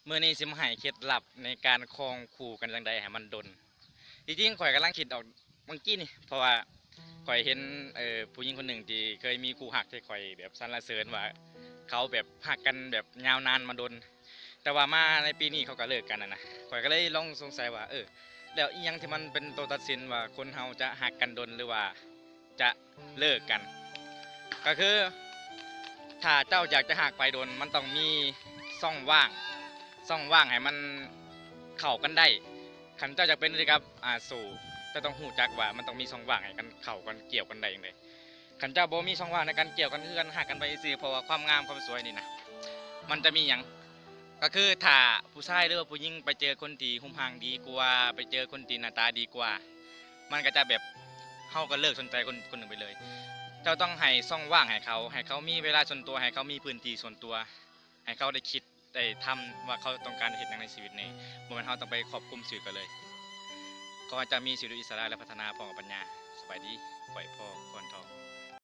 ມື້ນີ້ຊິມາໃຫ້ເຄັດລັບໃນການຄອງຄູ່ກັນຈັ່ງໃດໃຫ້ມັນດົນ. ທີ່ຈິງຂ້ອຍກຳລັງຄິດອອກເມື່ອກີ້ນີ້ ເພາະວ່າຂ້ອຍເຫັນ ເອີ ຜູ້ຍິງຄົນໜຶ່ງທີ່ເຄີຍມີຄູ່ຮັກທີ່ຂ້ອຍແບບສັນລະເສີນວ່າ ເຂົາແບບຮັກກັນແບບຍາວນານມາດົນ ແຕ່ວ່າມາໃນປີນີ້ເຂົາກໍເລີກກັນຫັ້ນນະ. ຂ້ອຍກໍເລີຍລອງສົງໄສວ່າ ເອີ ແລ້ວອີ່ຫຍັງທີ່ມັນເປັນໂຕຕັດສິນວ່າຄົນເຮົາຈະຮັກກັນດົນ ຫຼືວ່າຈະເລີກກັນ? ກໍຄື ຖ້າເຈົ້າຢາກຈະຮັກໃຜດົນ ມັນຕ້ອງມີຊ່ອງວ່າງ ຊ່ອງວ່າງໃຫ້ມັນເຂົ້າກັນໄດ້. ຄັນເຈົ້າຢາກເປັນຄືກັບ ອາ ໂສດ ເຈົ້າຕ້ອງຮູ້ຈັກວ່າມັນຕ້ອງມີຊ່ອງວ່າງໃຫ້ກັນເຂົ້າກັນກ່ຽວກັນໄດ້ຈັ່ງໃດ. ຄັນເຈົ້າບໍ່ມີຊ່ອງວ່າງໃນການກ່ຽວກັນ ຄືກັນຮັກກັນໄປຊື່ໆ ເພາະວ່າຄວາມງາມຄວາມສວຍນີ້ນະ ມັນຈະມີຫຍັງ? ກໍຄືຖ້າຜູ້ຊາຍ ຫຼືວ່າຜູ້ຍິງໄປເຈີຄົນທີ່ຮູບຮ່າງດີກວ່າ ໄປເຈີຄົນທີ່ໜ້າຕາດີກວ່າ ມັນກໍຈະແບບ ເຮົາກໍເລີກສົນໃຈຄົນ ຄົນໜຶ່ງໄປເລີຍ. ເຈົ້າຕ້ອງໃຫ້ຊ່ອງວ່າງໃຫ້ເຂົາ ໃຫ້ເຂົາມີເວລາສ່ວນຕົວ ໃຫ້ເຂົາມີພື້ນທີ່ສ່ວນຕົວ ໃຫ້ເຂົາໄດ້ຄິດໄດ້ທຳວ່າເຂົາຕ້ອງການເຮັດຫຍັງໃນຊີວິດນີ້ ບໍ່ແມ່ນເຮົາຕ້ອງໄປຄວບຄຸມຊີວິດເຂົາເລີຍ. ຂໍໃຫ້ເຈົ້າມີຊີວິດທີ່ອິດສະຫຼະ ແລະ ພັດທະນາພ້ອມກັບປັນຍາ. ສະບາຍດີ ຂ້ອຍ ພໍ່ ຄອນທອງ.